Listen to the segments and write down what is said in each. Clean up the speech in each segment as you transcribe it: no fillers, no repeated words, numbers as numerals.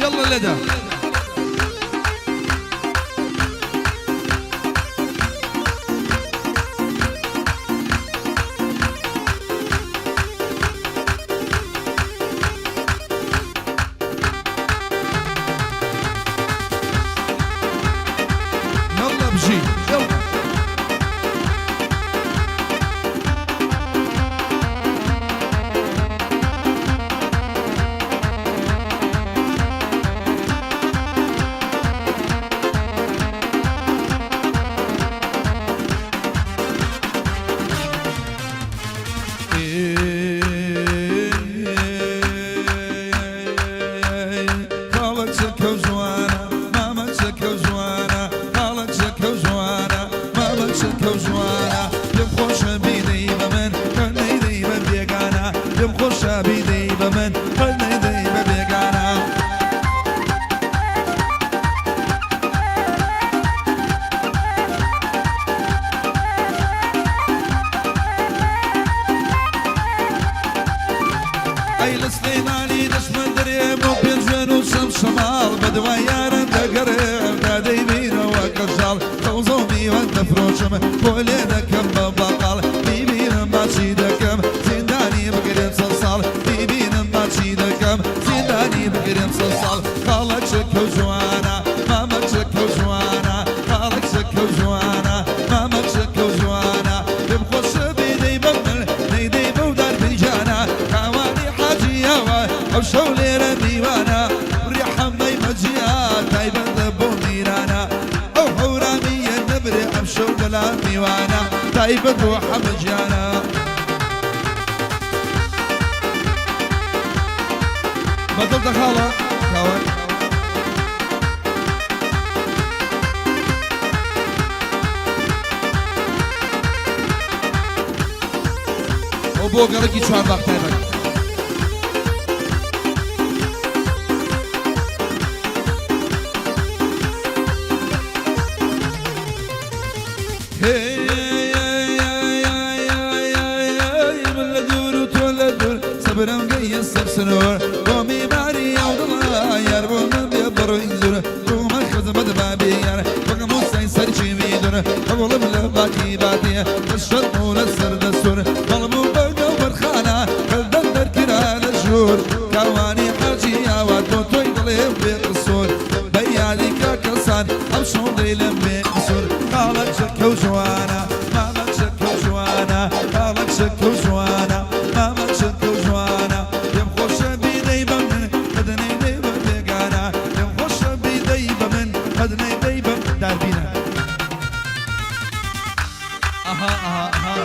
یەڵڵە لێدە. یەڵڵە بژی یەڵڵە. خاڵە چەکە و جوانە مامە چەکە و جوانە خاڵە چەکە و جوانە مامە چەکە و جوانە پێم خۆشە بیدەی بە من قەت نەیدەی بە بێگانە پێم خۆشە بیدەی بە من قەت نەیدەی بە بێگانە. ئەی لە سلێمانی دەچمە دەرێ بۆ پێنجوێن و چەمچەماڵ بە دوای یارم دەگەڕێم تا دەیبینەوە کەژاڵ سەوزە و میوە دەفرۆشم بۆ لێ دەکەم بە بەقاڵ بیبینم ماچی دەکەم زیندانی بگرێم چەند ساڵ بیبینم ماچی دەکەم زیندانی بگرێم چەند ساڵ خاڵە چەکە و جوانە مامە چەکە و جوانە خاڵە چەکە و جوانە مامە چەکە و جوانە پێم خۆشە بیدەی بە من نەیدەی بەو دار بریجانە کاوانی حاجی یاوە ئەو شەو لێرە میوانە ڕیحەمەی مەجیا تایبەتە بۆ میرانە ئەو هەورامییە نەمرێ ئەمشەو لەلام میوانە تایبەت بۆ حەمە گیانە. بەدڵ دەخاڵە کاوان. ئەو بۆ گەڕەکی چوارباخ تایبەت. من لە دوور و تۆ لە دوور سەبرم گەیە سەر سنوور بۆ میماری ئەو دڵە یار بۆ من بێ بڕۆی زور بوومە خزمەت بابی یار وەک موسای سەر چیوی دوور هەوڵم لە باقی باتێ لە شەرم و لە سەر دەستوور بەڵم و بەرگە و بەرخانە کردم دەرکرا لە ژوور کاوانی حاجی ئاوات بۆ تۆی دڵێ بێ قسوور بە یادی کاکەسان ئەمشەو دەیلم بێ قسوور خاڵە چەکە و جوانە مامە چەکە و جوانە خاڵە چەکە و جوانە مامە چەکە و جوانە پێم خۆشە بیدەی بە من قەت نەیدەی بە بێگانە پێم خۆشە بیدەی بە من قەت نەیدەی بە داربینە ئەها ئەها ئەها.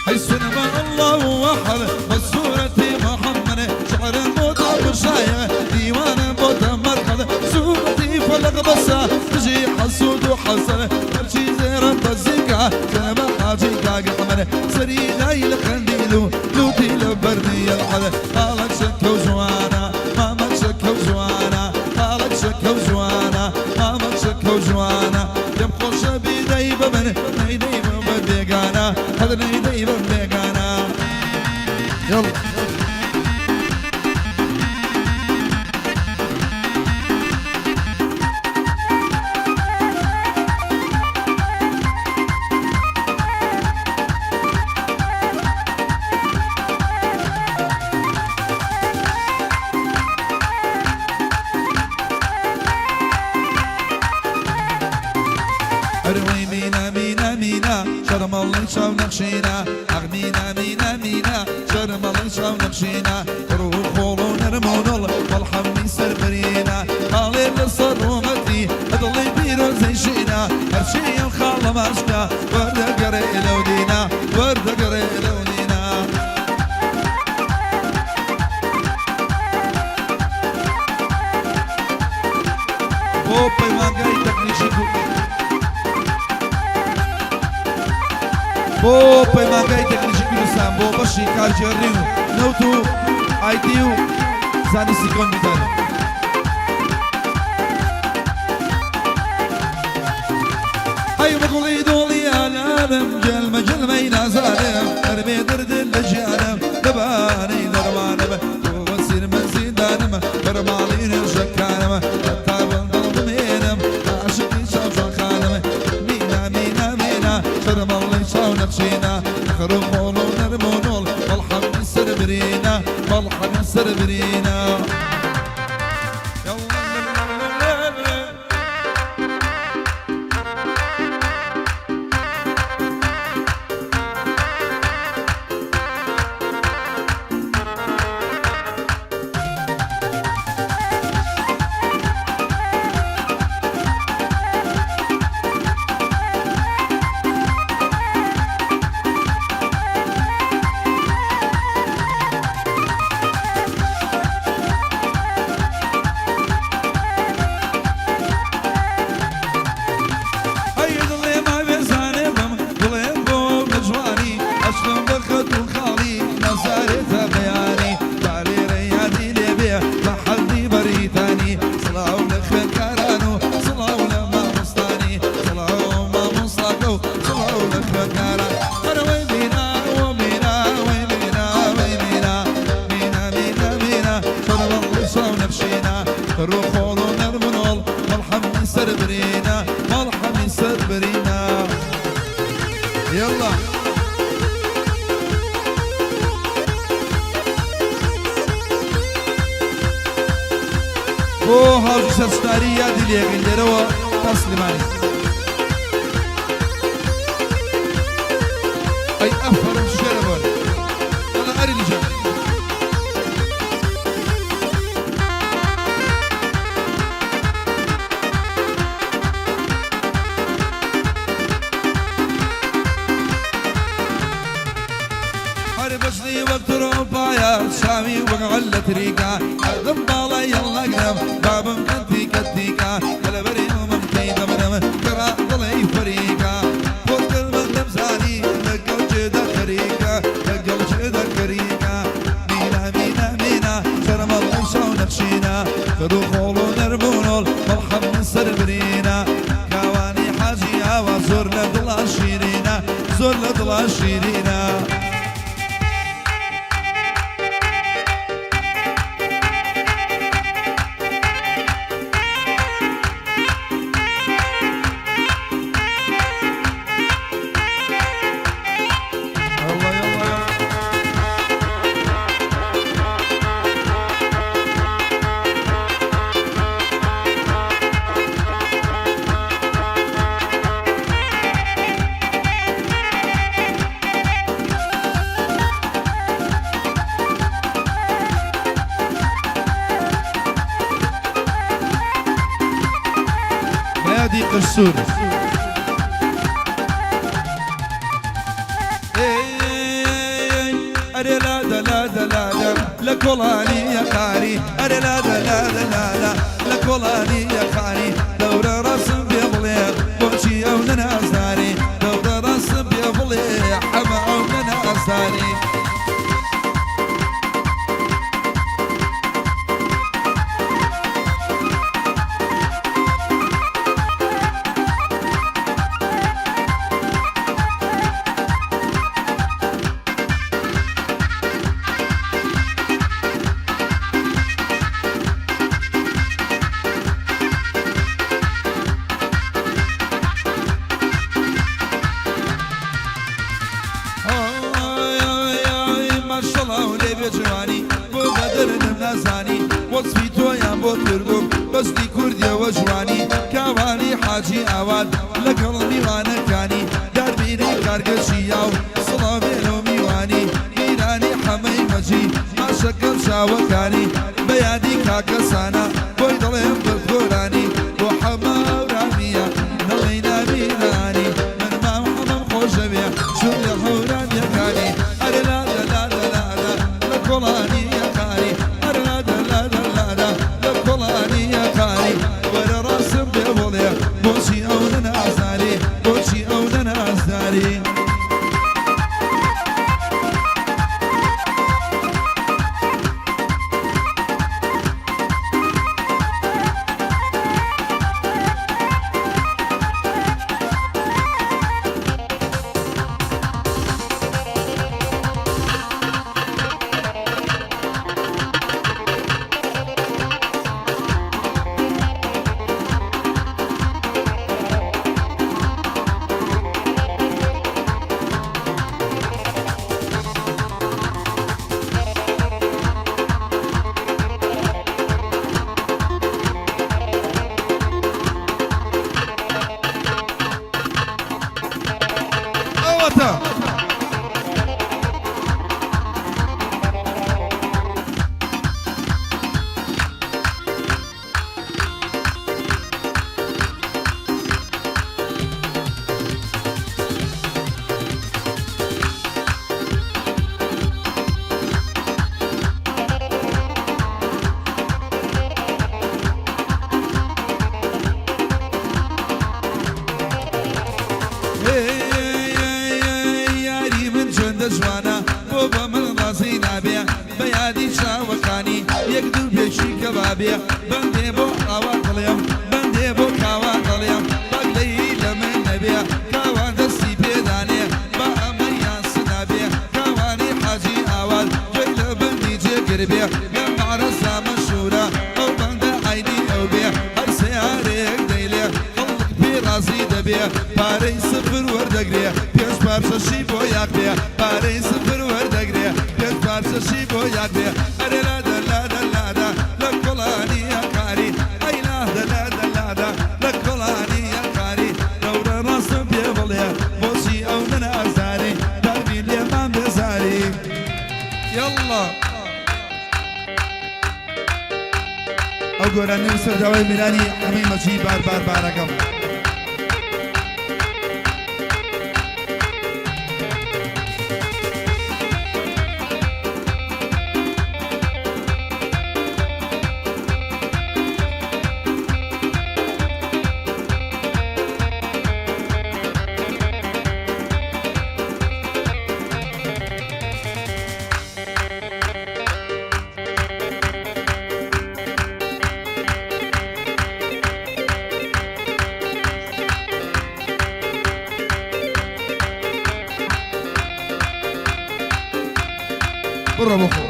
هەی سنە اللە وەحد بە سورەتی محمد شعرم بۆتە بشایە دیوانم بۆتە مەرقەد سورەتی فەلەق بەسە دژی حەسود و حەسەد هەرچی زێڕم بە زیکا سنە حاجی کاک ئەحمەد سەری دای لە قەندیل و لوتی لە بەردی یەلحەد خاڵەک شەکە و جوانە مامەک شەکە و جوانە خاڵەک شەکە و جوانە مامەک شەکە و جوانە پێم خۆشە بیدەی بە من نەیدەی بە بێگانە قەت نەیدەی بە بێگانە یەڵا. ئەروەی مینا مینا مینا شەرمەڵی چاو نەخشینە ئەخ مینا مینا مینا شەرمەڵی چاو نەخشینە ڕوو خۆڵ و نەرم و نڵ مەڵحەمی سەر برینە خاڵێ لەسەر ڕوومەتی دڵی پیرۆزەی شینە هەرچی ئەم خاڵە ماچکە ، وەردەگەڕێ لەو دینا وەردەگەڕێ لەو دینا. بۆ پەیمانگای تەکنیکی بۆ پەیمانگای تەکنیکی کوردستان بۆ بەشی کارگێڕی و نەوت و IT و زانستی کۆمپیوتەر. ئەی بەگوڵی دۆڵی ئالانم گەلمە گەلمەی نازانم هەربێ دەردت لە ژیانم دەبانەی دەروانم تۆ وەسیر من زیندانم بەرماڵی نوێژەکانم هەتا بەم دڵ بمێنم عاشقی چاو جوان خانم مینا مینا مینا شەرمەڵی چاو نەخشینە خڕ و خۆڵ و نەرم و نۆڵ مەڵحەمی سەر برینە مەڵحەمی سەر برینە. ئەی دڵێ ماوێ زانێ بم دڵێ بۆ بە جوانی ئەشقم بە خەت و خاڵی نازارێ تا بەیانی با لێرە یادی لێ بێ بە حەمدی بەریتانی سڵاو لە خوێندکاران و سڵاو لە مامۆستانی سڵاو مامۆستاکە و سڵاو لە خوێندکاران ئەرە وەی مینا وە مینا وەی مینا وەی مینا مینا مینا مینا شەرمەڵی چاو نەخشینە ڕوو خۆڵ و نەرم و نۆڵ مەڵحەمی سەر برینە مەڵحەمی سەر برینە یەڵا. بۆ هاوژی سەرچناری یادی لێگەین لێرەوە تا سلێمانی. ئەی ئەفەرم شێرە بۆن. یەڵا ئەری لیجان. هەر بەجلی وەک ترۆپایە چاوی وەک عەلە تریکە هەردەم باڵای هەڵنەگرم بابم کەن تیکە تیکە کە لەبەر ئەومم کەی دەمرم کەرا دڵی فەریکە خۆزگە من دەمزانی لەگەڵ کێدا خەریکە لەگەڵ کێدا خەریکە مینا مینا مینا شەرمەڵی چاو نەخشینە خەر و خۆڵ و نەرم و نۆڵ مەڵحەم من سەر برینە کاوانی حاجی ئاوا زۆر لە دڵا شیرینە زۆر لە دڵا شیرینە. يلا يلا يلا. بەیادی قژسوور. ئەرێ لادە لادە لادە لە کۆڵانی یەقاری ئەرێ لادە لادە لادە لە کۆڵانی یەقاری دەورە ڕاستم پێ بڵێ بۆچی ئەو نەنازداری دەورە ڕاستم پێ بڵێ حەمە ئەو نەنازداری. ماشەڵا و لێ بێ جوانی بۆ بەدەرنم نازانی وەسفی تۆیان بۆ کردوم بەستی کوردیەوە جوانی کاوانی حاجی ئاوات لەگەڵ میوانەکانی داربینی کارگەچی و سڵاوێن و میوانی میرانی حەمەی مەجی ماشەکەم چاوەکانی بە یادی کاکەسانە بۆی دەڵێم بەگۆرانی بۆ حەمە هەورامیە نەڵێی نامیرانی من مام حەمەم خۆشەوێ چون لە هەورامیەکانی ئەرێ لادە لادە لادە لە کۆڵانی یەکانی ئەرێ لادە لادە لادە لە کۆڵانی یەکانی وەرە ڕاستم پێ بڵێ بۆچی ئەو نەنازداری بۆچی ئەو نەنازداری. هەڵمەتە. یاری من چەندە جوانە بۆ بە من ڕازی نابێ بە یادی چاوەکانی یەک دوو پێکی کەبابێ بەندێ بۆ ئاوا دڵێم بەندێ بۆ کاوان دەڵێم با گلەیی لە من نەبێ کاوان دەستی پێدانێ با ئەمەیان سنابێ کاوانی حاجی ئاوات گوێی لە بەندی جێگر بێ لە مەعرەزا مەشهوورە ئەو بەندە عەینی ئەو بێ هەر سەیارەیەک دەیلێ خەڵک پێی ڕازی دەبێ پارەی سفر وەردەگرێ پێنج پارچەشی بۆ یاخ بێ پارەی سفر وەردەگرێ پێنج پارچەشی بۆ یاخ بێ ئەرێ لادە لادە لادە لە کۆڵانی هەکاری ئەی لادە لادە لادە لە کۆڵانی هەکاری دەورە ڕاستم پێ بڵێ بۆچی ئەو نەنازاری دەربی لێمان بێزاری یەڵڵا. ئەو گۆرانیەم سەر داوای میرانی حەمەی مەجی بار بار بارەکەم. بڕۆ بۆ خۆ.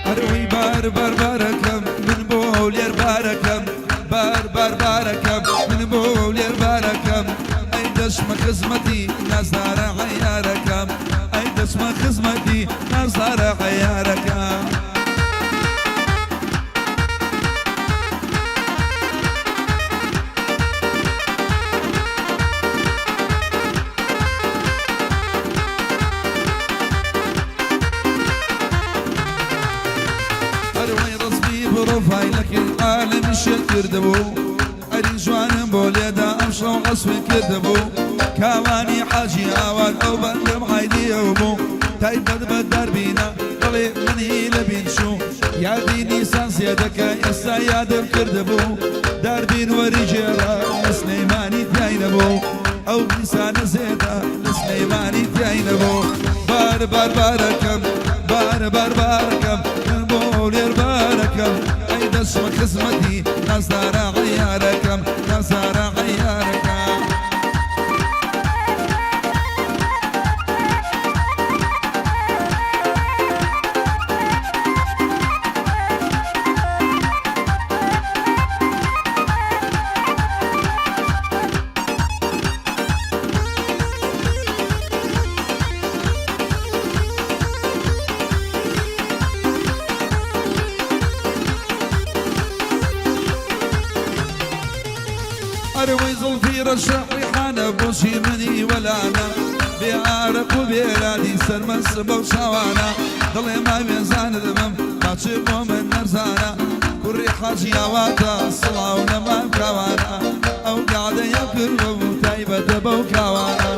ئەرەوەی بار بار بارەکەم من بۆ هەولێر بارەکەم بار بار بارەکەم من بۆ هەولێر بارەکەم ئەی دەچمە خزمەتی نازدارە عەیارەکەم ئەی دەچمە خزمەتی نازدارە عەیارەکەم. ئەروەی ڕەسمی پڕۆفایلەکەی عالەمی شێت کردبوو ئەری جوانم بۆ لێدا ئەمشەو عەسفت کردبوو کاوانی حاجی ئاوات ئەو بەندەم عەیدی ئەو بوو تایبەت بە داربینە دڵێ منی لەبیر چوو یادی نیسان زێدەکە ئێستا یادم کردبوو داربین وەریگێڕا لە سلەیمانی تیای نەبوو ئەو نیسانە زێدە لە سلەیمانی تیای نەبوو بار بار بارەکەم بار بار بارەکەم من بۆ هەولێر بارەکەم ئەی دەچمە خزمەتی نازدارە عەیارەکەم نازدارە عەیارەکەم. ئەرەوەی زوڵفی ڕەشە ڕیحانە بۆچی منی وەلانە بێ ئارەق و بێ لادی سەرمەست بەو چاوانە دڵێ ماوێزانت بم باچ بۆ من نەرزانە کوڕی حاجی ئاواتە سڵاو لە مام کاوانە ئەو گادەیە کردوە و تایبەتە بەو کاوانە.